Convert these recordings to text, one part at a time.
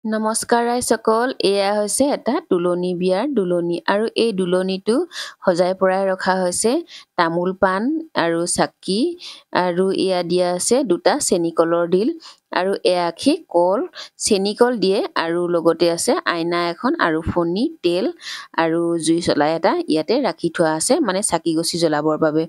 নমস্কাৰ ৰাইজসকল, এয়া হৈছে এটা তোলনি বিয়াৰ দুলনি আৰু এই দুলনিটো সজাই পৰাই ৰখা হৈছে তামোল পাণ আৰু চাকি আৰু এয়া দিয়া আছে দুটা চেনিকলৰ ডিল আৰু এআশী কল চেনিকল দিয়ে আৰু লগতে আছে আইনা এখন আৰু ফণি তেল আৰু জুই চলাই এটা ইয়াতে ৰাখি থোৱা আছে, মানে চাকি গছি জ্বলাবৰ বাবে।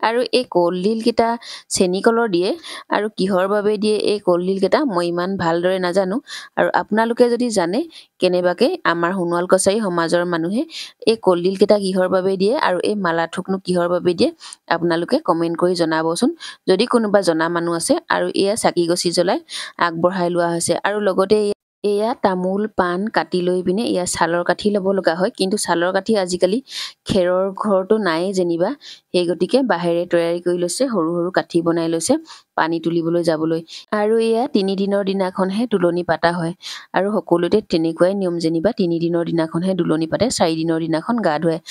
আৰু এই কলডিলকেইটা চেনিকলৰ দিয়ে আৰু কিহৰ বাবে দিয়ে এই কলডিলকেইটা মই ইমান ভালদৰে নাজানো। আৰু আপোনালোকে যদি জানে কেনেবাকৈ আমাৰ সোণোৱাল কছাৰী সমাজৰ মানুহে এই কলডিলকেইটা কিহৰ বাবে দিয়ে আৰু এই মালাথোকনো কিহৰ বাবে দিয়ে, আপোনালোকে কমেণ্ট কৰি জনাবচোন যদি কোনোবা জনা মানুহ আছে। আৰু এয়া চাকি গছি জ্বলাই আগবঢ়াই লোৱা হৈছে। আৰু লগতে এয়া তামোল পাণ কাটি লৈ পিনে এয়া ছালৰ কাঠি ল'ব লগা হয়, কিন্তু ছালৰ কাঠি আজিকালি খেৰৰ ঘৰটো নায়েই যেনিবা, সেই গতিকে বাঁহেৰে তৈয়াৰী কৰি লৈছে, সৰু সৰু কাঠি বনাই লৈছে পানী তুলিবলৈ যাবলৈ। আৰু এয়া তিনিদিনৰ দিনাখনহে তোলনি পাতা হয় আৰু সকলোতে তেনেকুৱাই নিয়ম যেনিবা, তিনিদিনৰ দিনাখনহে তোলনি পাতে, চাৰিদিনৰ দিনাখন গা ধুৱায়।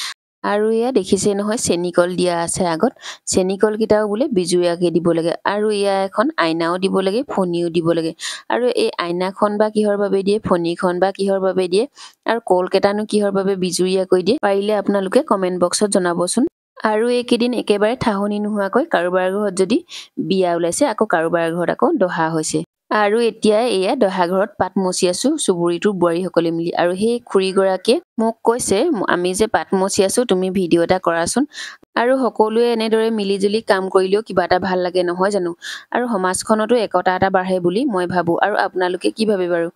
আৰু এয়া দেখিছে নহয় চেনিকল দিয়া আছে আগত, চেনিকলকেইটাও বোলে বিজুৰীয়াকৈ দিব লাগে। আৰু এয়া এখন আইনাও দিব লাগে, ফণিও দিব লাগে। আৰু এই আইনাখন বা কিহৰ বাবে দিয়ে, ফণিখন বা কিহৰ বাবে দিয়ে আৰু কলকেইটানো কিহৰ বাবে বিজুৰীয়াকৈ দিয়ে, পাৰিলে আপোনালোকে কমেণ্ট বক্সত জনাবচোন। আৰু এইকেইদিন একেবাৰে থাহনি নোহোৱাকৈ কাৰোবাৰ ঘৰত যদি বিয়া ওলাইছে, আকৌ কাৰোবাৰ ঘৰত আকৌ দহা হৈছে। আৰু এতিয়া এয়া দহা ঘৰত পাত মচি আছো চুবুৰীটোৰ বোৱাৰীসকলে মিলি। আৰু সেই খুৰীগৰাকীয়ে মোক কৈছে, আমি যে পাত মচি আছো তুমি ভিডিঅ' এটা কৰাচোন। আৰু সকলোৱে এনেদৰে মিলিজুলি কাম কৰিলেও কিবা এটা ভাল লাগে নহয় জানো? আৰু সমাজখনতো একতা এটা বাঢ়ে বুলি মই ভাবোঁ। আৰু আপোনালোকে কি ভাবে বাৰু?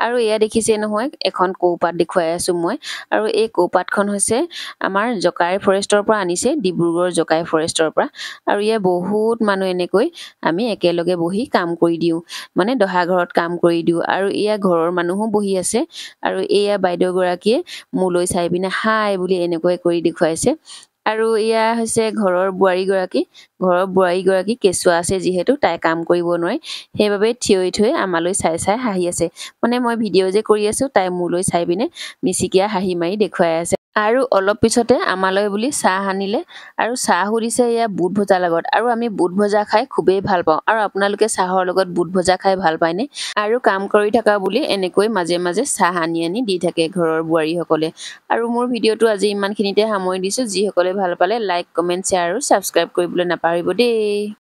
আৰু এয়া দেখিছে নহয় এখন কৌপাত দেখুৱাই আছো মই। আৰু এই কৌপাতখন হৈছে আমাৰ জকাই ফৰেষ্টৰ পৰা আনিছে, ডিব্ৰুগড় জকাই ফৰেষ্টৰ পৰা। আৰু ইয়াৰ বহুত মানুহ এনেকৈ আমি একেলগে বহি কাম কৰি দিওঁ, মানে দহা ঘৰত কাম কৰি দিওঁ। আৰু এয়া ঘৰৰ মানুহো বহি আছে। আৰু এয়া বাইদেউগৰাকীয়ে মোলৈ চাই পিনে হাই বুলি এনেকৈ কৰি দেখুৱাইছে। আৰু এয়া হৈছে ঘৰৰ বোৱাৰীগৰাকী, ঘৰৰ বোৱাৰীগৰাকী কেঁচুৱা আছে যিহেতু তাই কাম কৰিব নোৱাৰে, সেইবাবে থিয় থিয় আমালৈ চাই চাই হাঁহি আছে। মানে মই ভিডিঅ' যে কৰি আছোঁ তাই মোলৈ চাই পিনে মিচিকীয়া হাঁহি মাৰি দেখুৱাই আছে। আৰু অলপ পিছতে আমালৈ বুলি চাহ আনিলে আৰু চাহো দিছে এয়া বুট ভজাৰ লগত। আৰু আমি বুট ভজা খাই খুবেই ভাল পাওঁ। আৰু আপোনালোকে চাহৰ লগত বুট ভজা খাই ভাল পায়নে? আৰু কাম কৰি থকা বুলি এনেকৈ মাজে মাজে চাহ আনি আনি দি থাকে ঘৰৰ বোৱাৰীসকলে। আৰু মোৰ ভিডিঅ'টো আজি ইমানখিনিতে সামৰি দিছোঁ। যিসকলে ভাল পালে লাইক, কমেণ্ট, শ্বেয়াৰ আৰু ছাবস্ক্ৰাইব কৰিবলৈ নাপাহৰিব দেই।